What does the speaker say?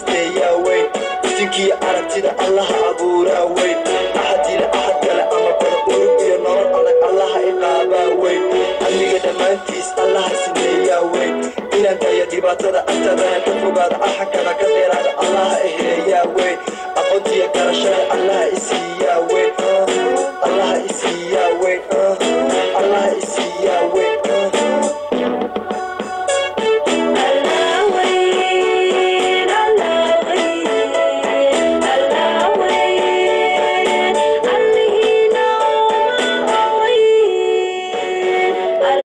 Asteeyaa weyn, iftinkiyo aragtida Allaha abuuraa weyn. Axadila axad kale ama bada urug iyo nolol adag Allaha iqaabaa weyn. Amniga dhammaantiis Allaha sineeyaa weyn. Inaan dayo dhibaatada, agtadana ka fogaado, arxankana ka dheeraada Allaha eheeyaa weyn. Aqoontiyo garashada Allaha isiiyaa.